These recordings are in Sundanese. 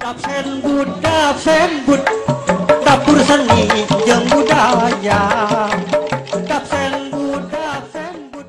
Absen budak sembut dapur seni jeung budaya. Absen budak sembut.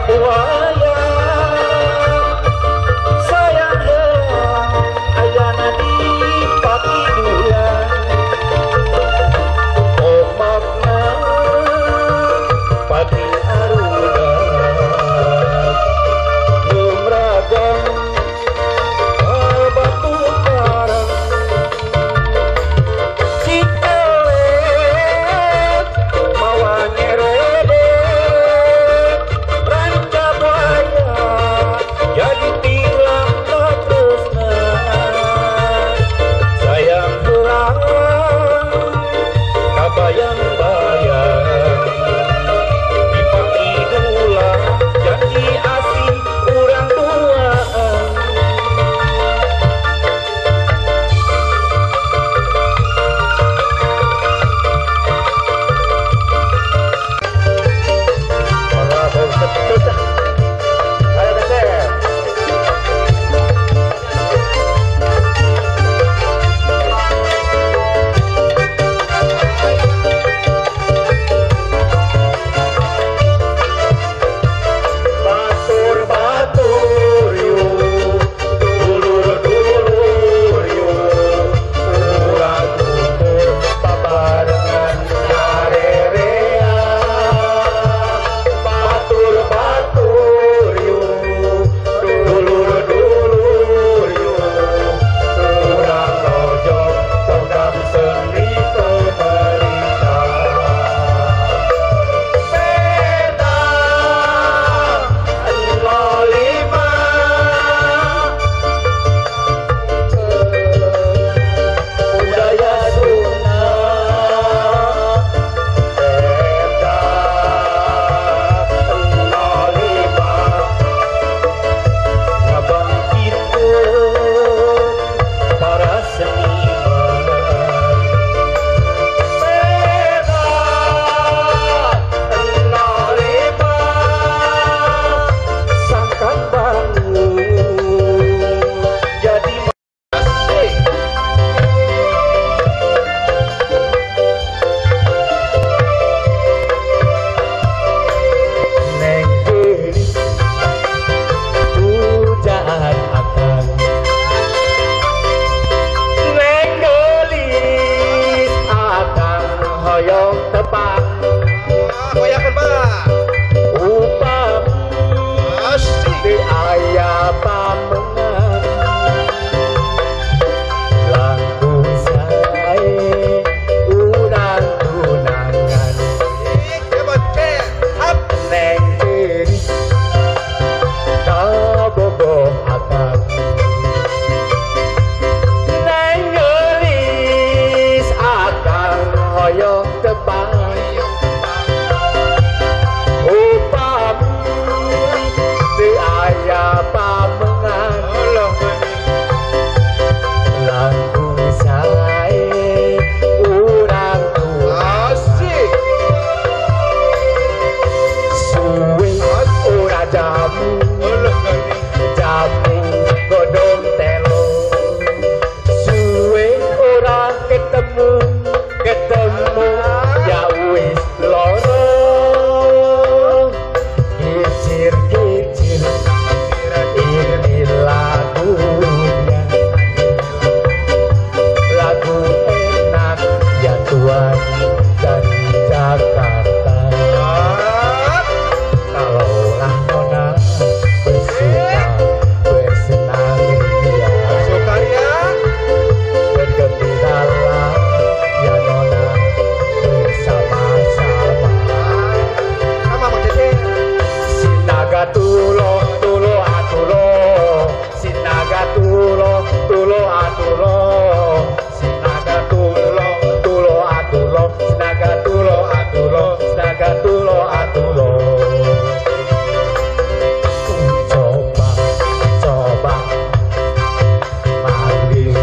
Buaya sayang heula ayana di pakidulan omakna pati arudak lumragang batu karang citelet mawa nyeredek ranca buaya jadi tilang tresna sayang heula kabayang-bayang di pakidulan janji asih urang duaan. Ayo geser. Batur-batur yuk, dulur-dulur yuk, urang kumpul babarengan ngarerea. Batur-batur yuk, dulur-dulur yuk, urang rojok program seni pemerintah. Peta 05 budaya Sunda. Peta 05 ngabangkitkeun para seniman. Peta 05 sangkan bangun jadi Asik. Neng geulis pujaan akang. Neng geulis akang hoyong tepang Goyangkeun, Pak. Upami Asik. teu aya pamengan langkung sae urang tunangan. Hebat, Up. Neng geulis kabogoh akang. Neng geulis akang hoyong tepang upami teu aya pamengan Allah geuning. langkung sae urang tunangan. Asik. Suwe ora jamu Allah geuning. jamu godhong telo suwe ora ketemu ketemu ya wis loro kicir kicir ini lagunya lagu enak ya tuan dari Jakarta. Kalaulah nona bersuka bersenang ria Sukaria. bergembiralah ya nona bersama-sama. Sama Mang Cece. Sinaga tulo tulo atulo sinaga tulo tulo atulo sinaga tulo tulo atulo sinaga tulo atulo sinaga tulo atulo. Coba coba manggis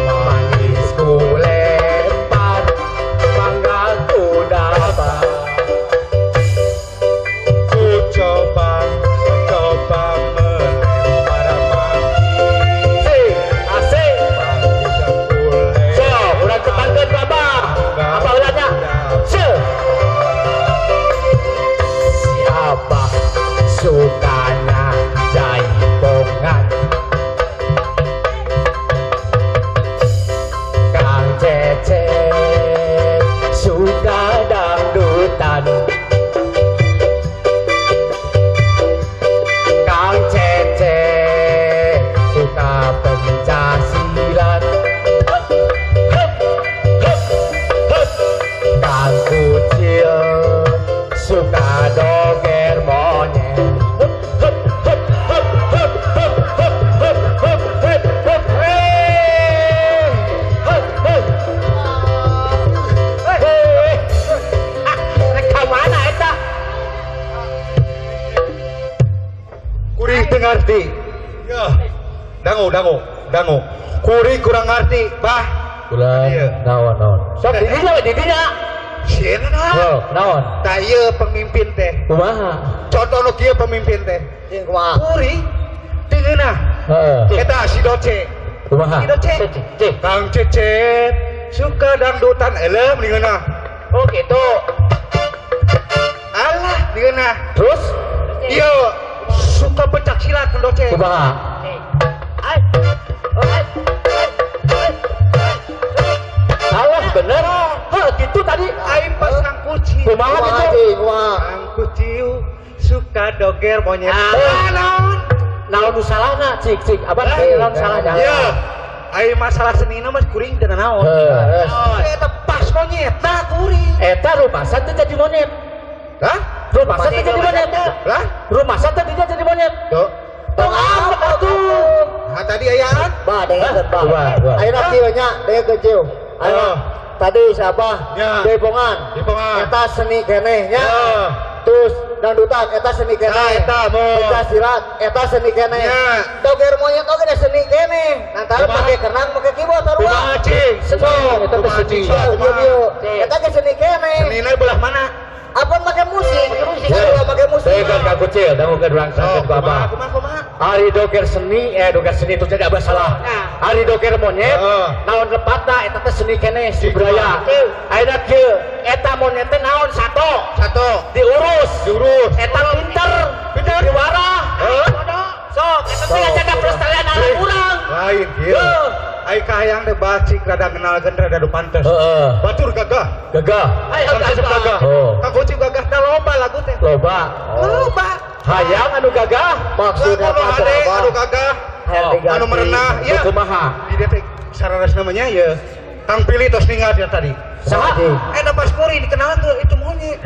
manggis ku lempar mangga ku dapat. Ku coba coba melempar manggis. Asik, asik. Manggis aku So, lempar. urang tepangkeun Bapak. Apa ulatnya? Se. Kucil suka doger monyet. Hup hup hup hup hup hup hup hup hup hup hup hey hup hup. Hei, rek ka mana eta? Kuring teu ngarti. Ya. Dangu dangu dangu. Kuring kurang ngarti, bah. Ulah naon naon. Sok didinya we didinya. Sieun Oh, naon? Tah ieu pemimpin teh. Kumaha? Contoh nu kieu pemimpin teh. Cing kumaha? Kuring teu ngeunah. Heeh. Eta si Doce. Kumaha? Si Doce. Kang Cecep suka dangdutan elem di ngeunah. Oh gitu. Alah di ngeunah. Terus? Ieu suka pencak silat Kang Doce. Kumaha? Salah bener. Heh, gitu tadi. Aing pas Kang Kucil. Kumaha gitu? Kumaha? Kang Kucil suka doger monyet. Ah. Naon? Naon nu salahna cik cik. Abah naon salahna? Iya. Aing masalah senina mah kuring teu naon. Heuh. Eta pas monyetna kuring. Eta rumasa teu jadi monyet. Hah? Rumasa teu jadi monyet. Lah? Rumasa teu jadi monyet. Tuh. Tong apa tuh? Nah, tadi ayaan. Bah, dengekeun bah. Ayeuna kieu nya, dengekeun ciu. Ayeuna tadi siapa? Ya. Jaipongan. Jaipongan. Eta seni keneh nya. Ya. Terus dangdutan eta seni keneh. Nah, eta mo. Pencak silat eta seni keneh. Ya. Doger monyet oge da seni keneh. Nantara pake kenang pake keyboard sarua. Kumaha cing? Seni eta teh seni. Eta ge seni keneh. Senina belah mana? Apa make musik? Sarua make musik. Dengekeun Kang Kucil, dangukeun urang sakeun ku abah. Kumaha kumaha? Ari doger seni, doger seni itu jadi abah salah. Ari doger monyet, naon lepatna eta teh seni keneh si budaya. Ayeuna kieu, eta monyet teh naon sato? Sato. Diurus. Diurus. Eta pinter, Pinter. diwarah. Sok, eta teh ngajaga pelestarian alam urang. Lain kieu. Ai kahayang teh bacik rada ngenalkeun rada nu pantes. Heeh. Batur gagah. Gagah. Kang Cecep gagah. Oh. Kang Kucil gagah teh loba lagu teh. Loba. Loba. Hayang anu gagah. Maksudna Lagu apa anu hade, Abah? anu gagah, Hayang anu merenah, ya. Kumaha? Di detik sararas namanya ya. Kang Pilih tos ninggal dia tadi. Saha? Eta pas kuring dikenalan tuh itu monyet.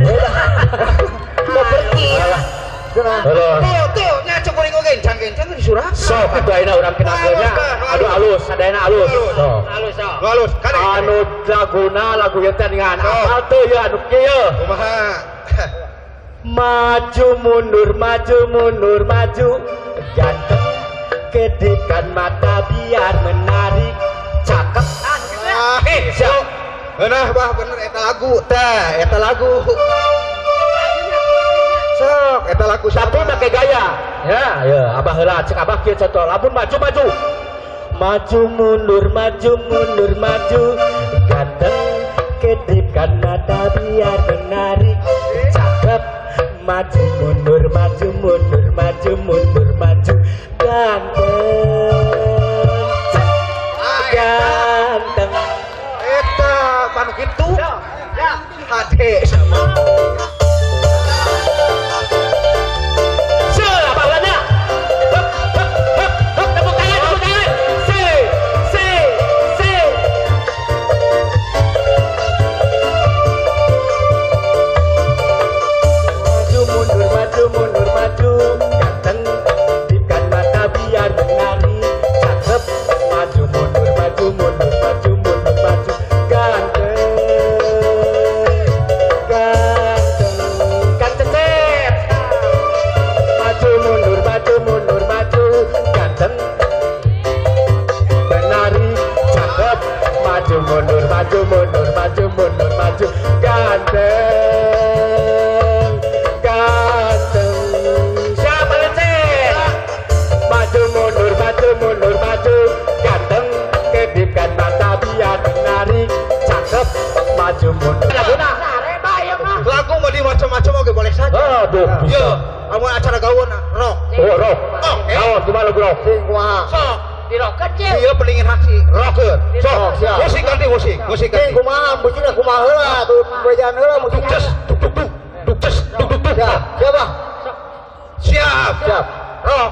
Mau pergi. Cenah. Tuh, tuh, nya cek kuring oge encang-encang di surah. Sok atuh ayeuna urang kenalkeun nya. Aduh alus, sadayana alus. Sok. Alus, sok. Alus, kade. Anu laguna lagu ieu teh ningan apal teu ieu anu kieu. Kumaha? Maju mundur maju mundur maju ganteng kedipkan mata biar menarik cakep. Ah, siap. Nah, bah bener eta lagu teh, eta lagu. Sok, eta lagu tapi make gaya. Ya, ya, abah heula cek abah kieu contoh lamun maju maju. Maju mundur maju mundur maju ganteng kedipkan mata biar menarik cakep maju mundur maju mundur maju mundur maju ganteng ganteng eta panu kitu hade maju mundur maju ganteng ganteng siapa lecet maju mundur maju ganteng kedipkan mata biar menarik cakep maju mundur lagu mau di macam-macam oke boleh saja. Aduh bisa amun acara gawon rock. Oh rock. Oke. Naon kumaha lagu rock? Sing kumaha? Sok. Dirokeun ceu. Ieu pendingin hati. Rockeun. Sok. Siap. Musik ganti musik, musik ganti. Sing kumaha musikna kumaha heula tuh bejaan heula musik. Duk duk duk duk. Duk duk duk duk. Siap. Siap, Bang. Siap. Siap. Rock.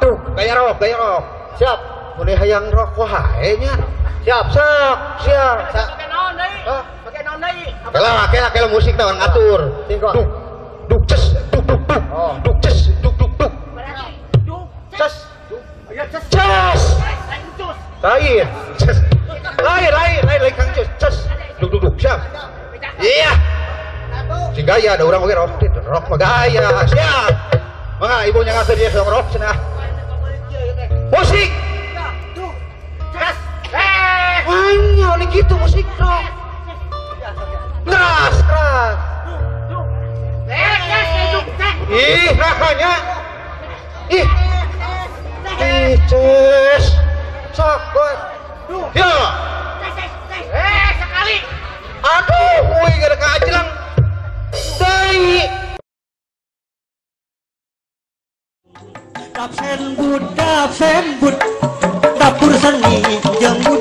Tuh. Gaya rock, gaya rock. Siap. Mulai hayang rock wae nya. Siap. Sok, siap. Pakai naon deui? Hah? Pakai naon Kela kela kela musik teh orang ngatur. Duk duk ces duk duk duk. Duk ces duk duk duk. Ces. Ces. Lain. Ces. Lain lain lain lain Kang Cus. Ces. Duk duk duk. Siap. Iya. Sing gaya ada orang oge rock, rock mah gaya. Siap. Mangga ibu nya ngatur dia sok rock cenah. Musik. Hanya oleh gitu musik rock. Keras, keras. Ih, rasanya. Ih. Ih, ces. Sok, ya. Sekali. Aduh, wih gara kajrang. Deui. Dapsen bud, dapur seni jeung budaya.